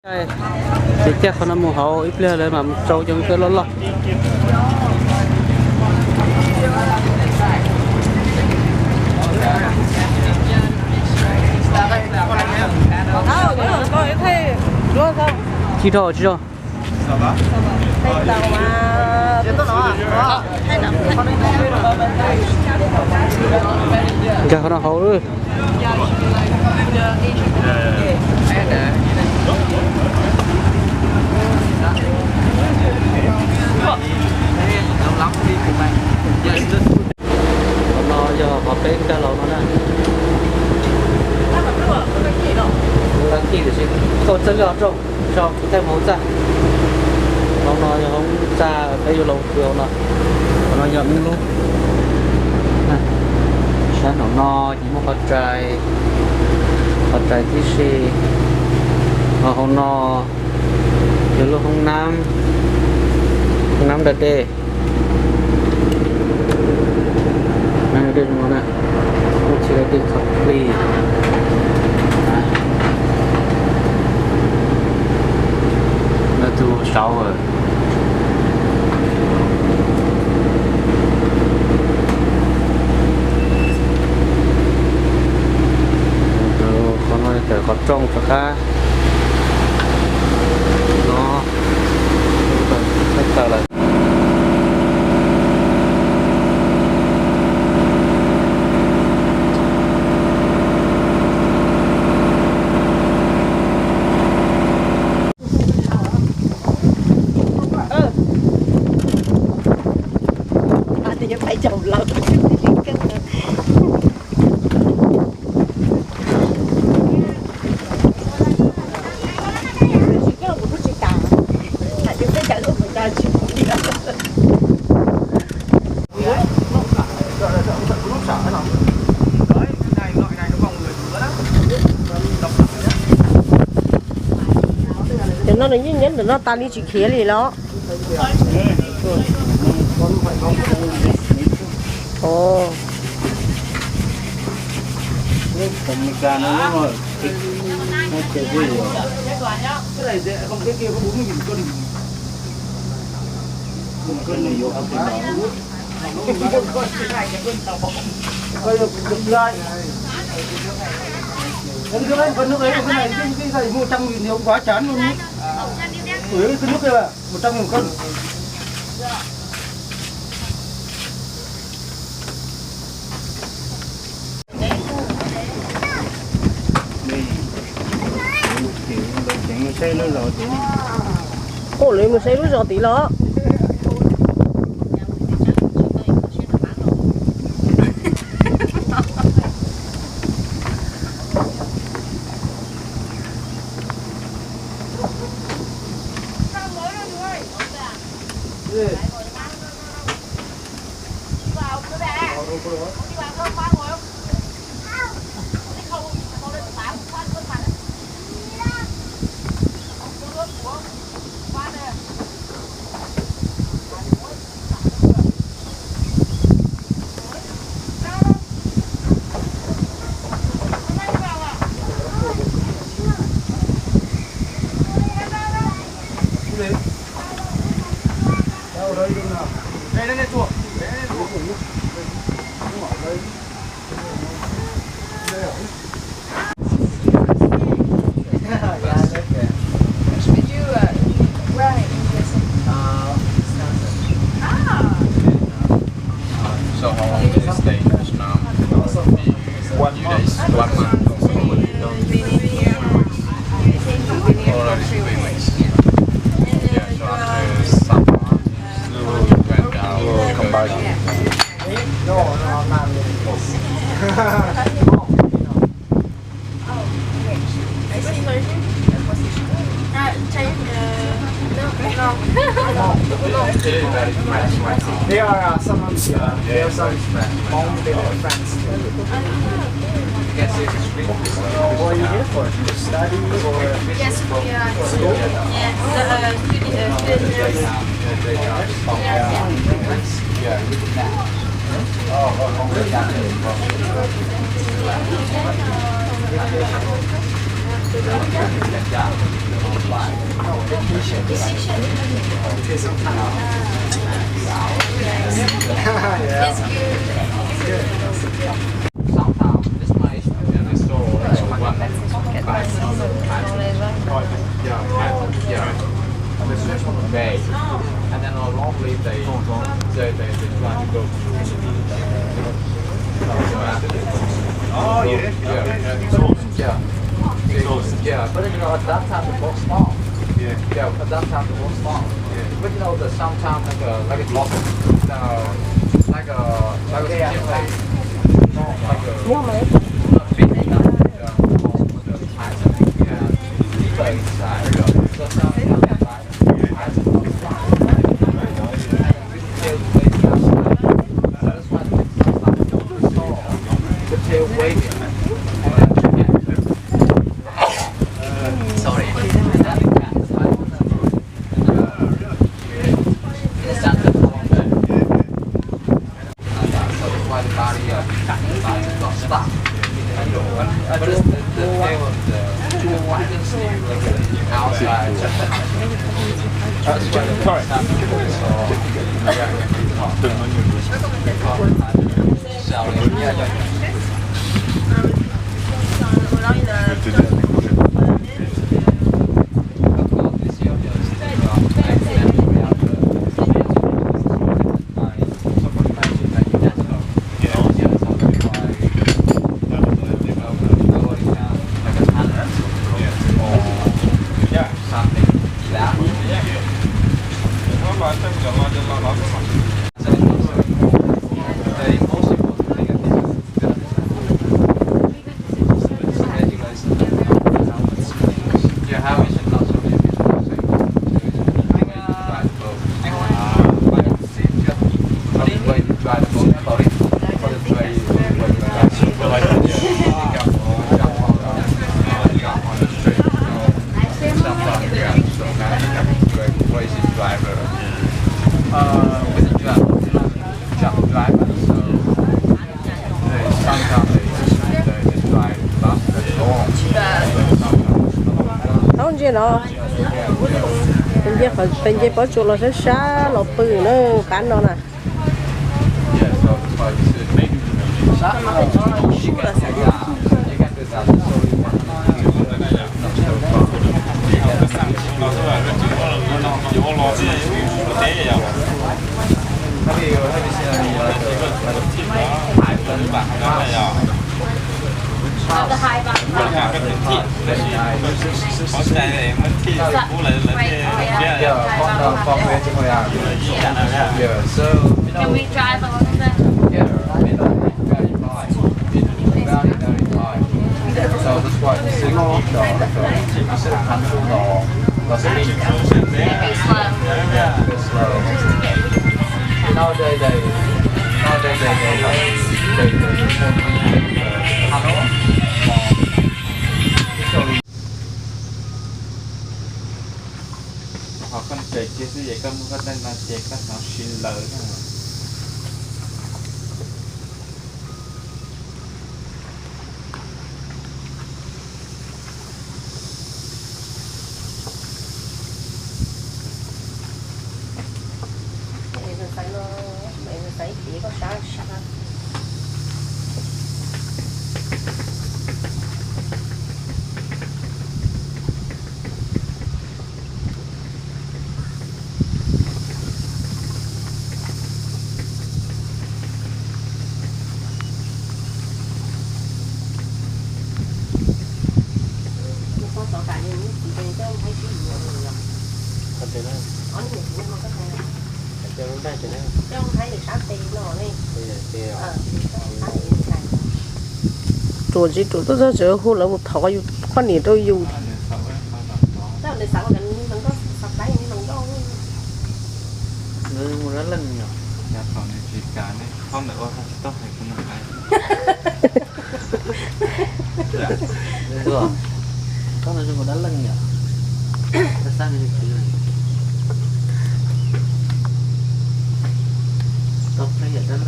Ces caij qhov no mus hauv ib pliag lawv mam mus tsau cov nkawd loj loj. Tsis rau, tsis rau. Nkag qhov no hauv. Qhov no yog qhov peb nkag los no na. Lub lab kij tiam sis tau txawj lub hauv rooj, so kuv thaij mus hauv txaj. Hauv no yog hauv txaj peb yuav los pw hauv no. Hauv no yog ib lub. Sab nraum no ces muaj qhov rais, qhov rais tib si. Ho hauv no yog lub hoob nab, hoob nab da dej. Nab da dej zoo no na, muaj txhia da dej qhov plig. Nab tus shower. Qhov no tawm qhov rooj rov qab no, tawm lawm. Cov no nws yeej nyob ntawm no tas li tsis khiav li los? Ov. Một trăm nghìn thì ông quá chán luôn ý. Gửi cái nước kia là một trăm nghìn một cân. Ua, lawv mus saib lub zos tid los. So how long do you stay in Vietnam? One month. One month. Already three weeks. Yeah, so after summer, we'll come back. They are uh, some of the, uh, they are some Hmong, they are friends. What are you here for? To study or Yes, we are. School? Yeah, the, uh, student, uh, student. Yeah. Yeah. It's good. Sometimes this might be the store, one, yeah, yeah. This is from the bay. And then normally they, they, they, they try to go to, oh, yeah? Yeah. Yeah. Yeah, but you know, at that time the box small. Yeah. Yeah, at that time the box small. Yeah. But you know, the sometimes like a, like a box, uh, like a, like a, like a, not like a, not big enough, uh, the size of, yeah, bigger inside. So sometimes Thaub ntsia no, peb nce pob tsuas los sab sab los pw na, qab no na. Can we drive a little bit? Maybe slow. Ho koj tseem kiag xwb es koj muab koj tej no ces koj hnov si lawm. Ruam tsis ruam tuaj txog tseem hu lawv mus thov yus poj niam rau yus.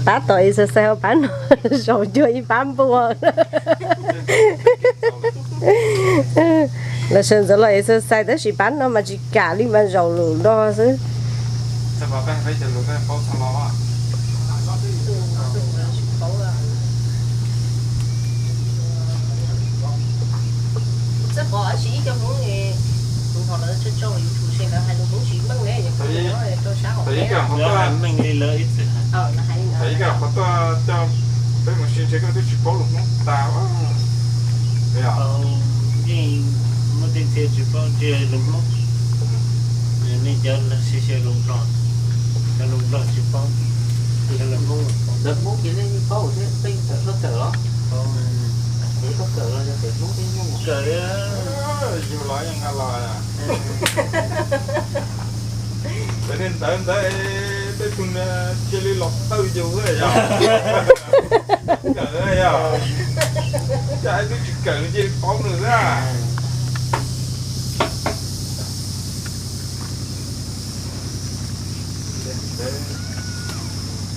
Tab tom exercise pab no, zaum cuag ib pab npua. Los sawv ntxov los exercise tab sis pab no mas tsis kam li mas zaum lus nrog xwb. Yeej muaj tej txhia tsis paub tsis lus Hmoob. Nej cov xyov lus Nplog, cov lus Nplog tsis paub, lus Hmoob. Lawv Hmoob ces nej yeej paub thiab, peb kawm koj kawm los, es koj kawm los yog pem Hmoob thiab Hmoob kawm. Yug los yeej nqa los. Peb niag ntawv ntawd peb pug cia li los tawj yus yog. Kawm yog, cas twb tsis kawm cia li paub nws xwb.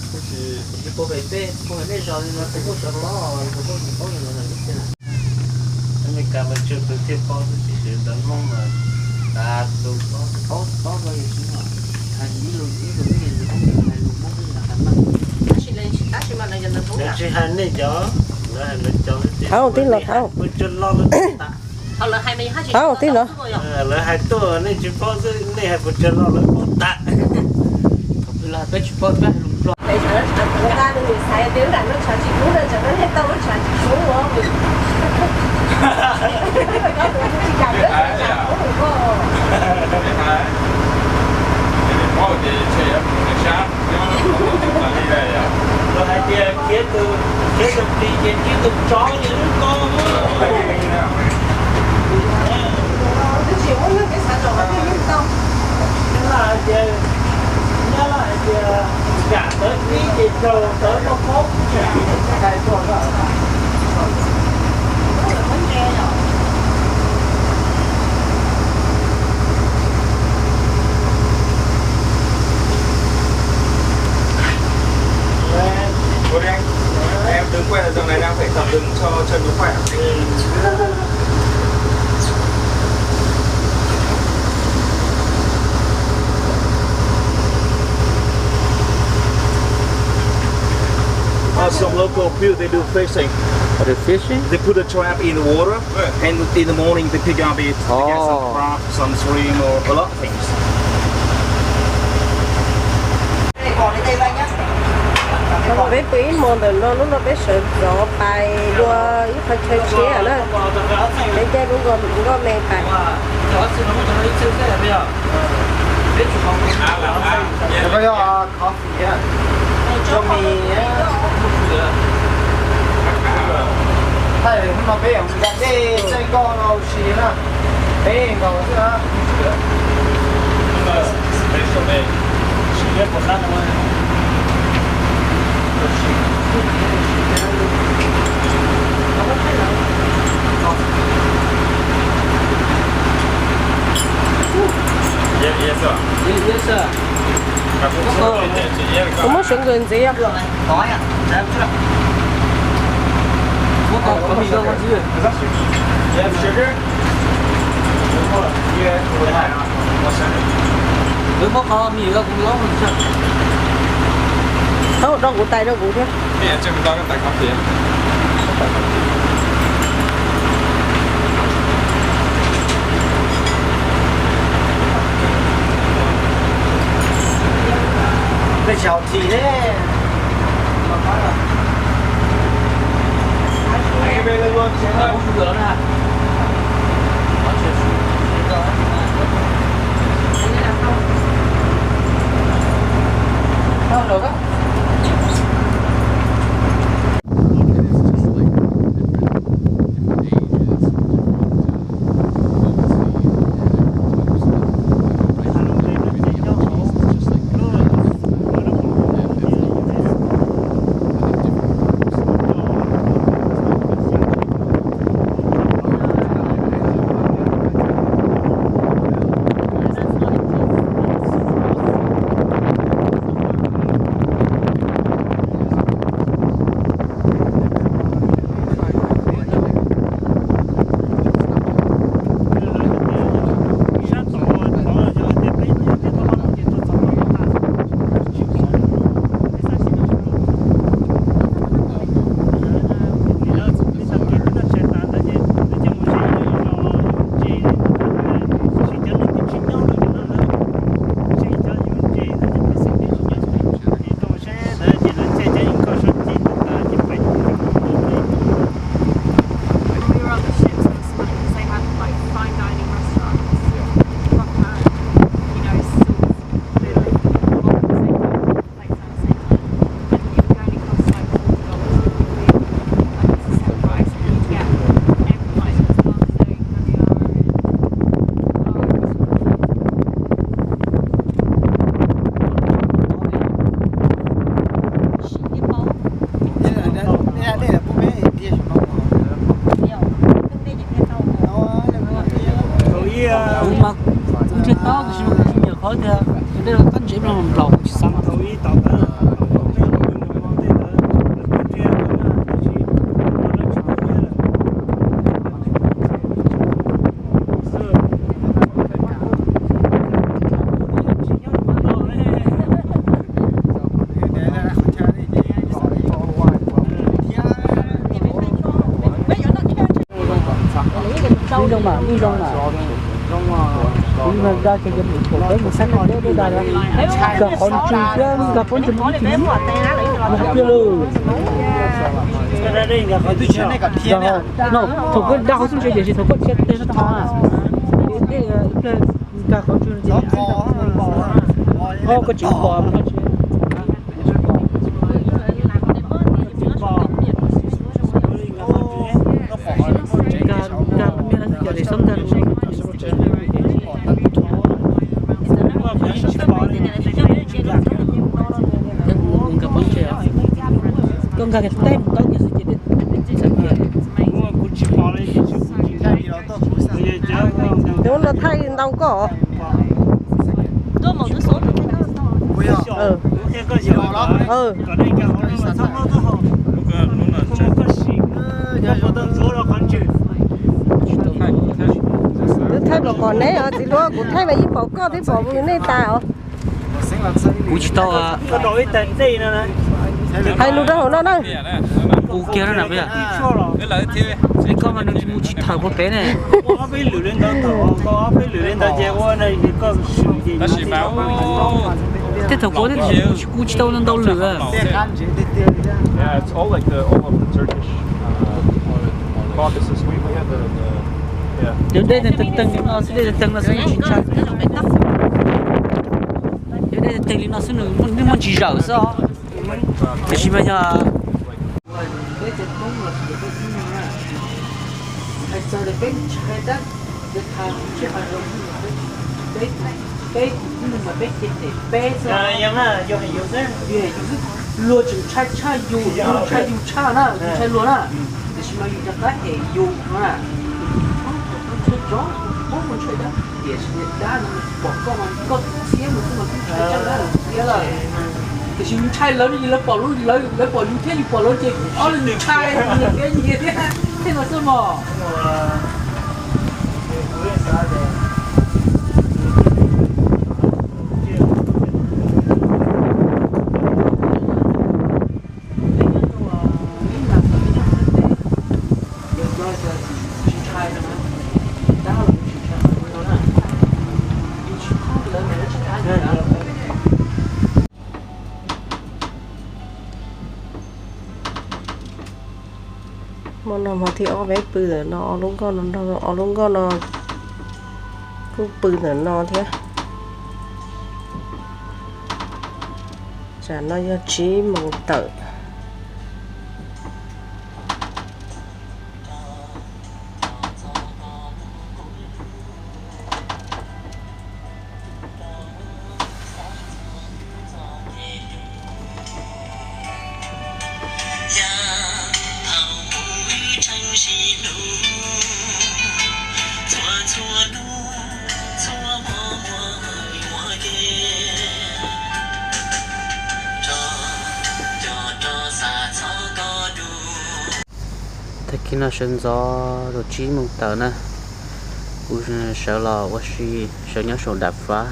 Tab sis peb pug nej zos li no kuv muaj cov paub, kuv muaj cov paub li no lawm xwb na. Amelikas mas tsawg tus thiaj paub, tab sis ntawv Hmoob mas tas tus paub, paub tsis paub koj yog tsis no. Hais ib lus ib lus ib lus Hmoob, hais lus Hmoob ib lus hais meej. Lawv tsis hais nej cov, lawv hais lawv cov. Thauj tib los thauj. Kuv tsis los lawv tas. Thauj tib los. Lawv hais tuaj nej tsis paub xwb, nej hais kuv tsis los lawv paub tas. Peb tsis paub peb hais lus Nplog. Los hais tias khiav tus, khiav tus plis ces ntsib tus tsov li lub ko. Nyab Laj hais tias, Nyab Laj hais tias, yam tawv tib ces raug tawv muaj khaub. Ủa, em, em đứng quay ở trong này đang phải tập dừng cho chân nó khỏe. Uh, some local people, they do fishing. Are they fishing? They put a trap in the water, and in the morning they pick up it. They get some crab, some shrimp, or a lot of things. Peb pw ib hmo ntawm no, hnub no peb sawv ntxov pais dua ib qho chaw tshiab na. Peb caij lub nkoj me pais. Thaij hnub no peb mus da dej txawj nkoj no ua si na, peb nkaus xwb na. Kuv muab suav nkws ntxiv os. Thaub, rau kuv tais rau kuv thiab. Tej xyaum txim ne. Tau, tiam sis mas kuv tsis nyiam qhov tias tus dej no qab ntsev no nplaum kuv tsis xav mas. Ib zoo mas, ib zoo mas. Kuv yog da kiag cov pem pem mus saib nej deb deb da, nkag qhov ntswg thiab nkag pob ntseg mus ib tsis mus qhov twg lawm. No, thaum koj da qhov xub ntseg tiam sis thaum koj dhia tes no tau na, dej nkag qhov ntswg no ces, o, koj tsis pom no ces. Nkag, nkag tus me no xwb ces, xob nkag tus me no. Nkag pob ntseg, koj nkag kiag tes mus taub kiag xwb ces dej txawm tiag. Tus no thaij ntau koj. Twb thaij npaum kom neb os txiv hluas, kuv thaij mas yeej pom koj thiab pom nej tas os. Kuv tsis tau. Hais lus rau hauv no na. Ua kiag na. Es koj mas nws mus tsis thawm puag pem ne. Tej thaum kuv, kuv tsis tau ntau lwm. Cov dej teeg teeg no xwb, dej teeg teeg no xwb tsis ntshai. Cov dej teeg li no xwb nws muaj ntsis zawm xwb os. Tiam sis mas yog luag tseem ntshai tshaj yus, luag ntshai yus tshaj na, yus ntshai luag na. Tiam sis mas yus rov qab hem yus na. Ntshai tsov, ntshai dab, tiam sis dab no pom koj mas koj txiab mus xwb mas twb ntshai tsawv dab lawm txiab lawm. Tiam sis yus ntshai lawv no ces lawv pom lub, lawv pom yus thiab yus pom lawv ces ob leeg ntshai, nyias nyias thiab, thiaj no xwb mog. Hmo no hmo thib ob peb pw ntawm no, ob lub nkoj no, ob lub nkoj no kuj pw ntawm no thiab. Tsam no yog tsib moos tawm. Tag kis no sawv ntxov rau tsib moos tawm na, kuv sawv los ua si, sawv nyob saum dam fav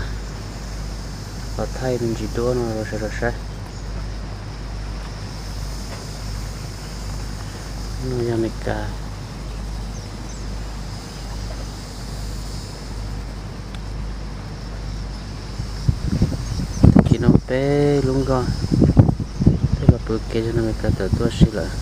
los thaij me ntsis duab no rau sawv daws saib. No yog Amelikas. Tag kis no peb lub nkoj twb los pw kev zog no Amelikas tawm tuaj si lawm.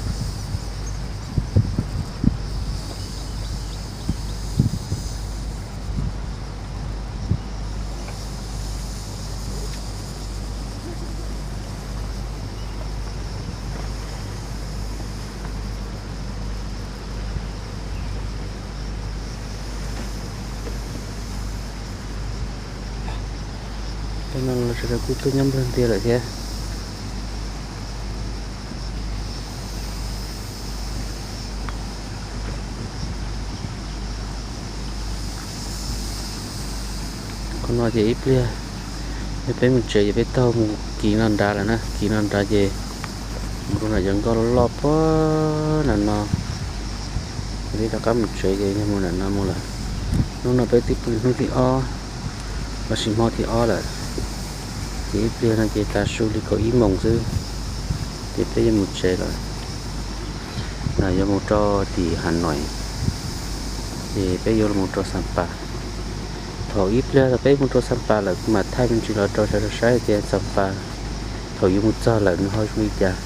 Tej no los sawv daws kuj tuaj nyob Nplog ntiag lawm thiab. No ces ib pliag yog peb mus tsev ces peb taug mus kis no nrad lawm na, kis no nrad ces mus rau nram cov nkoj loj loj puag nram no, ces peb rov qab mus tsev ces yog mus nram no mus lawm. Hnub no peb twb pw hnub thib ob lossis hmo thib ob lawm, ces ib pliag no ces tav su li kaum ib moos xwb, ces peb yuav mus tsev lawm. Yuav mus rau tim Has Nois, ces peb yuav los rau Xas Pas. Thaum ib pliag thaum peb mus rau Xas Pas lawm kuv mam thaij me ntsis los rau sawv daws saib tias Xas Pas thaum yuav mus txog lawm nws ho zoo li cas.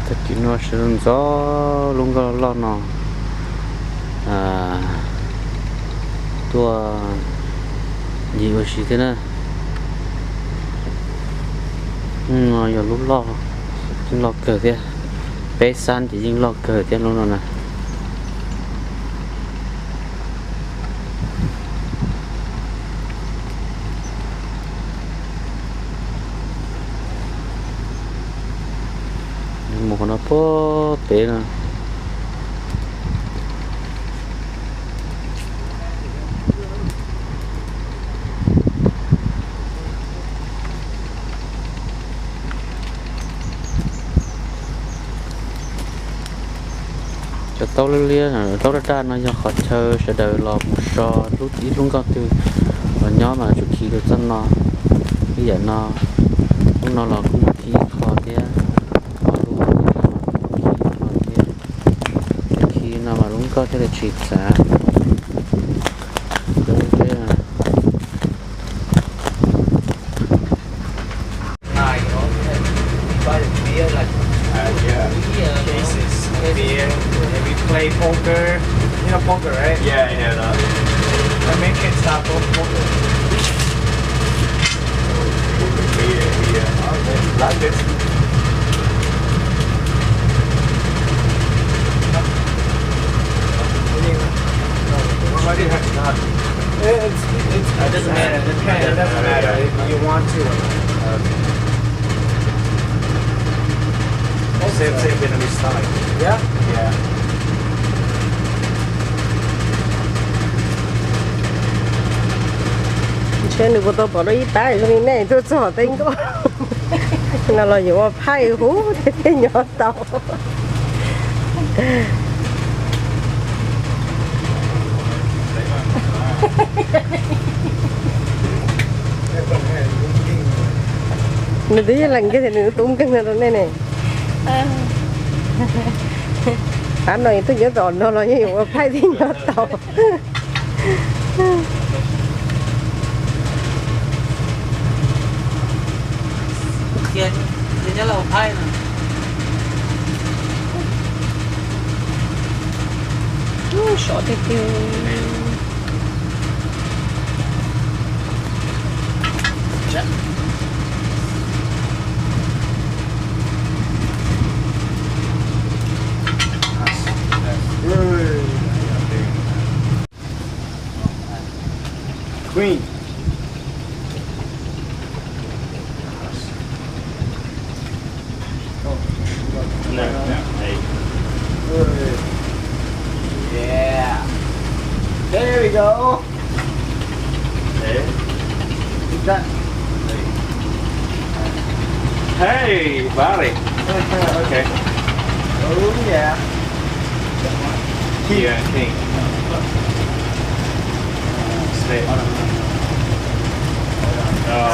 Tag kis no sawv ntxov lub nkoj loj no tuaj ncig ua si thiab na. No yog lub loj, yeej loj kawg thiab. Peb xab ces yeej loj kawg thiab lub no na. Mus qhov no puag pem no. Cov taub liab liab, taub daj daj no yog qhov chaw sawv daws los mus so ib lub nkoj twg los nyob mas tsum khi rau txoj no. Ib yam no, lub no los kuj mus khi ib qho thiab, lub no los kuj mus khi ib qho thiab. Khi no mas lub nkoj thiaj li tsis txav. Uh, yeah. Beer, like, cases of beer. And we play poker. You know poker, right? Yeah, I know that. I make kids stop po-, poker. Beer, beer. Like this. Why do you have to stop? It's, it's, it doesn't matter. It doesn't matter if you want to or not. Okay. Same, same Vietnamese style. Yeah? Yeah. Ntshe nws puas tau pom dua ib pab zoo li nej tuaj txog tej nkoj no los yuav ua phaij huv thiab thiaj nyob tau. Nws twb yog lees kiag tias nws tub nkeeg no rau nej ne. Qab no tuaj nyob tom no los yeej yuav ua phaij thiaj nyob tau. Sov tiag tiag. Queen. No, no, hey. Yeah. There we go. Hey. You got. Hey, buddy. Okay. Oh, yeah. Yeah, king. Stay. Oh.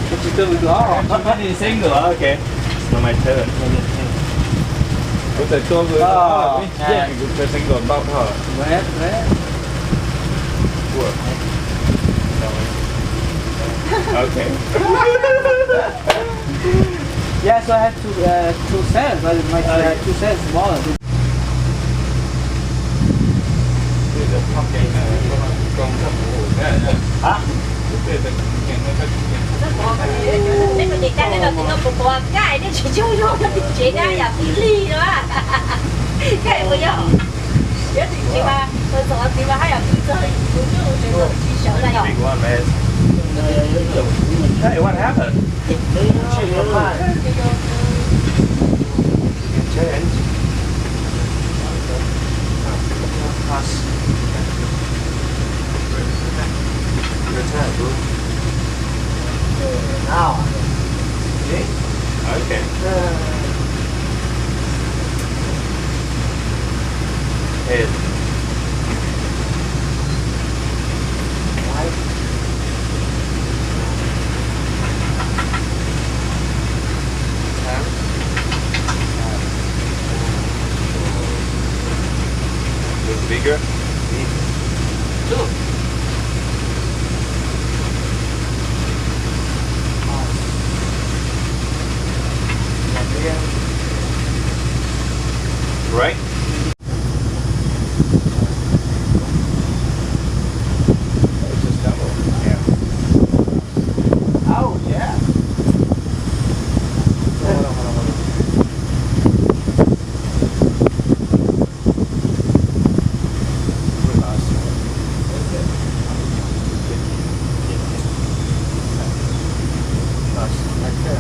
What you doing? Oh, single. Okay. It's not my turn. Ua txawm tua mus. Oh, yeah, kuv tua single npaum hos. Red, red. Ua. Okay. Yeah, so I have two, uh, two cents, but my, uh, two cents smaller. Hả? Hey, what happened? You change your mind. You can change. Pass. Your turn, bro. Now. Me? Okay. Head. Look bigger. Look. Right? It's just double. Yeah. Oh, yeah. Hold on, hold on, hold on.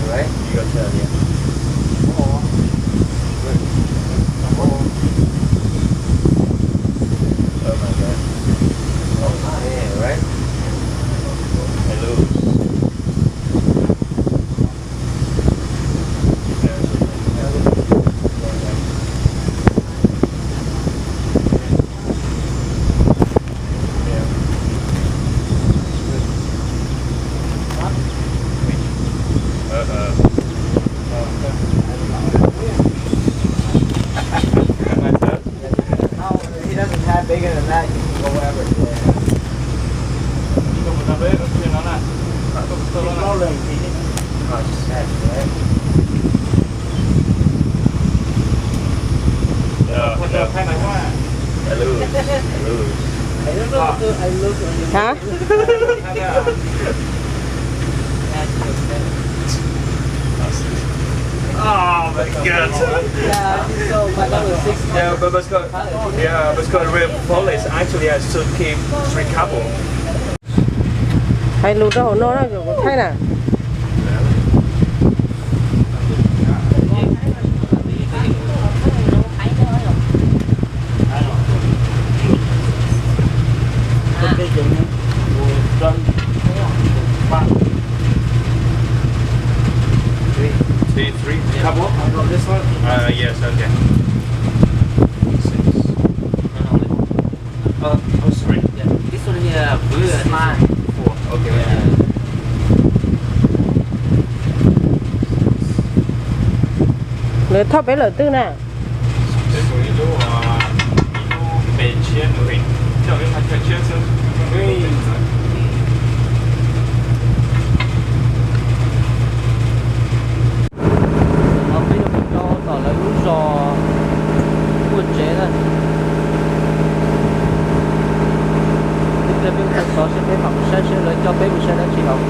Right? You got ten, yeah. Oh my God. Oh, yeah, right? I lose. He doesn't have bigger than that. You can go wherever. Keep rolling. Oh, just that, right? Yeah, yeah. I lose. I lose. I don't know how to, I lose on you. Hả? Oh my God. Yeah, so my number six. Yeah, but because, yeah, because we're police, actually, I should keep three couple. Hais lus rau hauv no na, kuv thaij na. Three, three. Couple? Uh, yes, okay. Six. Oh, oh, sorry. Yeah, this one here, blue, and this one. Four. Okay. Yeah. Lawv thauj peb lawm twg na? Peb mus ib lub, ib lub pes tshiab nws, coj peb mus chaw tshiab xwb. No peb yuav mus rau tom lawv lub zos Muaj Tsev na. Ib pliag peb mus txog tod seb peb mam mus saib seb lawv coj peb mus saib dab tsi hauv.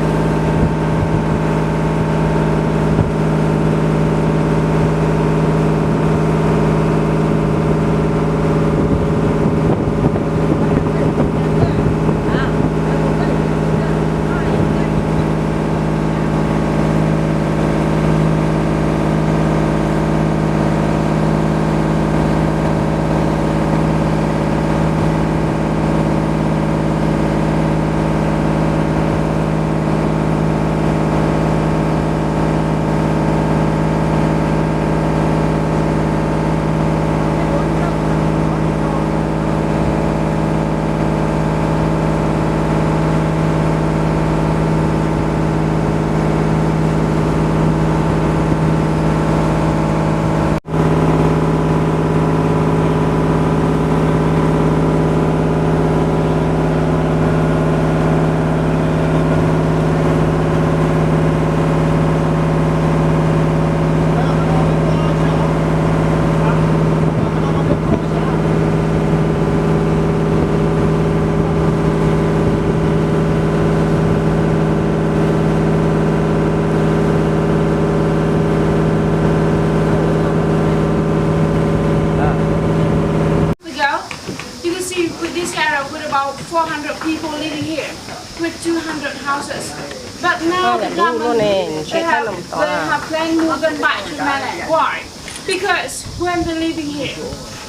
But now the government, they have, they have planned move them back to mainland. Why? Because when they're living here,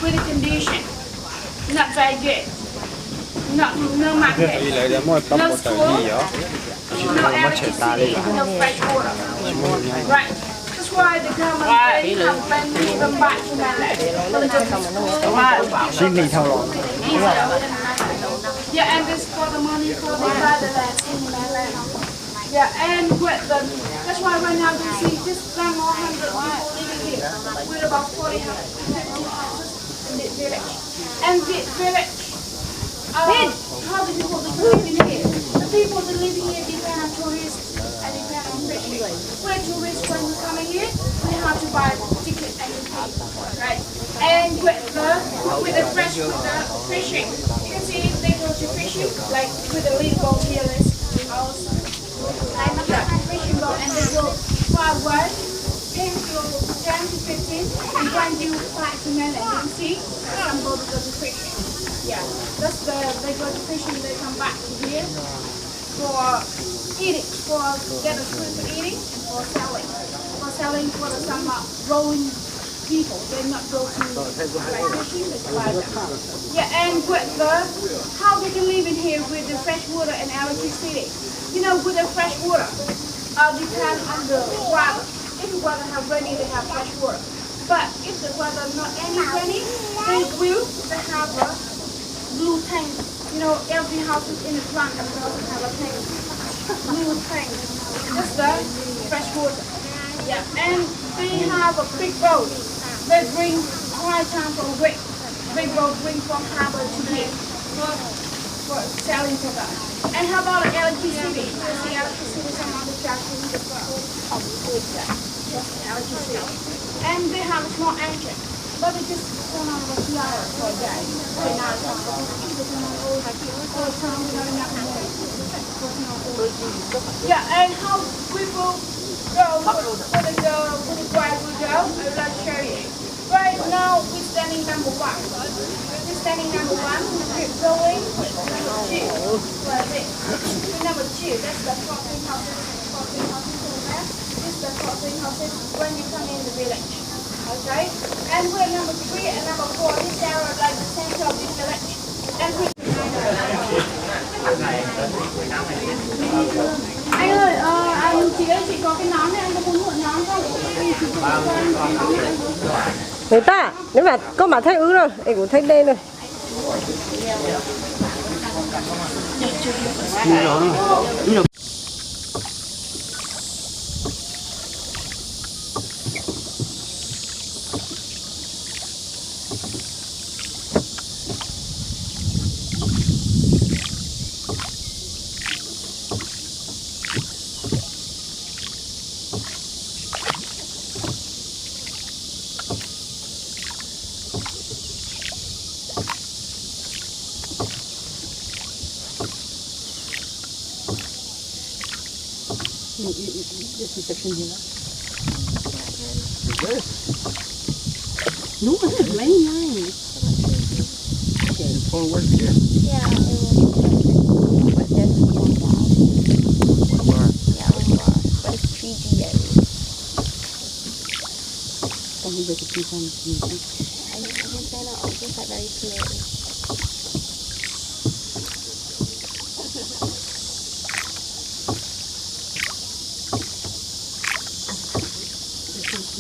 with the condition, not very good, not, no market, no school, no electricity, no fresh water. Right. That's why the government, they have planned move them back to mainland. For the good school, easier. Yeah, and this for the money for the fatherland in mainland. Yeah, and with the, that's why right now you see just around one hundred people living here, with about forty, fifty houses in this village. And this village, uh, how the people they living here? The people they living here depend on tourists and depend on fishing. We're tourists, when we coming here, we have to buy ticket and we pay, right? And with the, with the fresh, with the fishing, you can see they go to fishing, like, with the little boat here, this house. Like, fishing boat, and they go far away, ten to, ten to fifteen, and when you fly to mainland, you can see some boat go to fishing. Yeah, that's the, they go to fishing, they come back to here for eating, for get a food for eating, and for selling. For selling for the some, uh, growing people, they not go to, like, fishing, they buy them. Yeah, and with the, how they can live in here with the fresh water and electricity. You know, with the fresh water, uh, depend on the weather. If the weather have rainy, they have fresh water. But if the weather not any rainy, they will, they have a blue tank. You know, every house is in the front and they also have a tank. Blue tank. That's the fresh water. Yeah, and they have a big boat. They bring five times a week. Big boat bring from harbor to here for, for selling for them. And how about the electricity? You see electricity, some of the factories, the electricity. And they have a small engine. But they just turn on the flower for a day. They not turn on. They turn on all the, all the time, they not enough money. Yeah, and how people go with the, with the driver go, I would like to show you. Right now, we're standing number one. We're standing number one. We're going number two. Like this. We're number two. That's the fourteen houses. Fourteen houses over there. This is the fourteen houses when you come in the village. Okay? And we're number three and number four. This area, like the center of this village. And we Anh ơi, ờ, anh, chị ơi, chị có cái nón này, anh có muốn mượn nón không? Anh, chị có nón này, anh có. Người ta, nếu mà có mà thấy ướt rồi, em cũng thấy đen rồi. This reception here. Is this? No, this is lane nine. Okay. The phone works here. Yeah, it works perfect. But there's a phone bar. One bar. Yeah, one bar. But it's three G at least. Don't need to keep on using. I think it's gonna open that very clearly.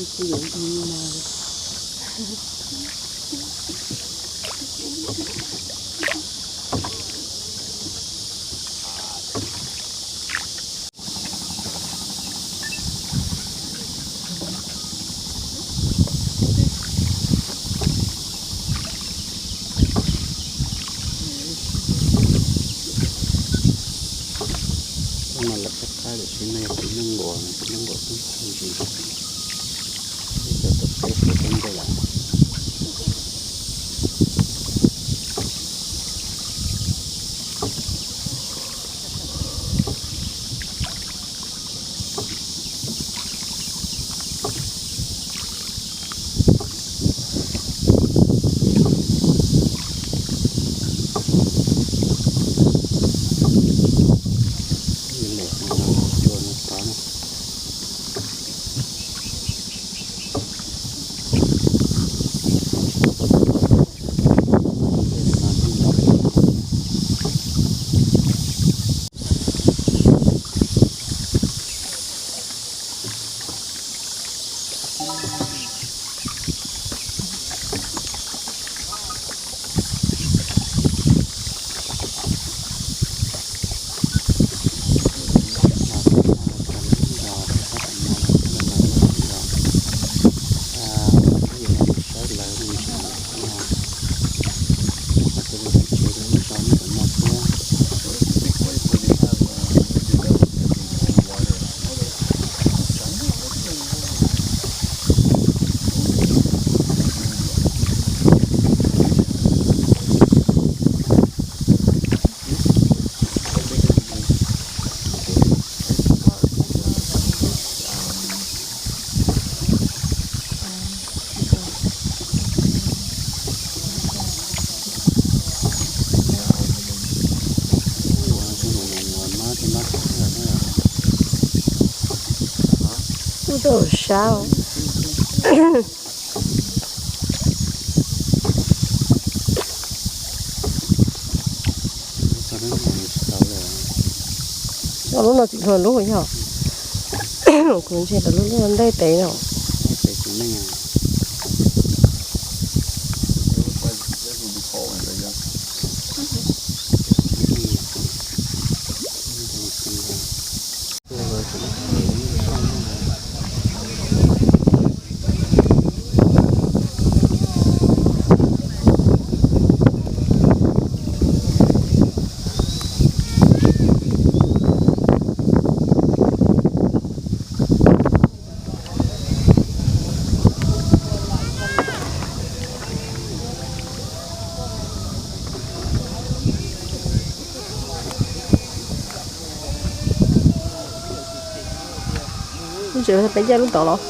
Tab mas lawv qab qab tiam sis no yog tus neeg nquas, tus neeg nquas tub ntsis, ib cov tuam teb puas tub ntej lawm. Ub, tau sab. Lub no tsis dhau lub yog, kuv ntsia lub lub ntej pem no. Lub tsev peb caij lub tod los?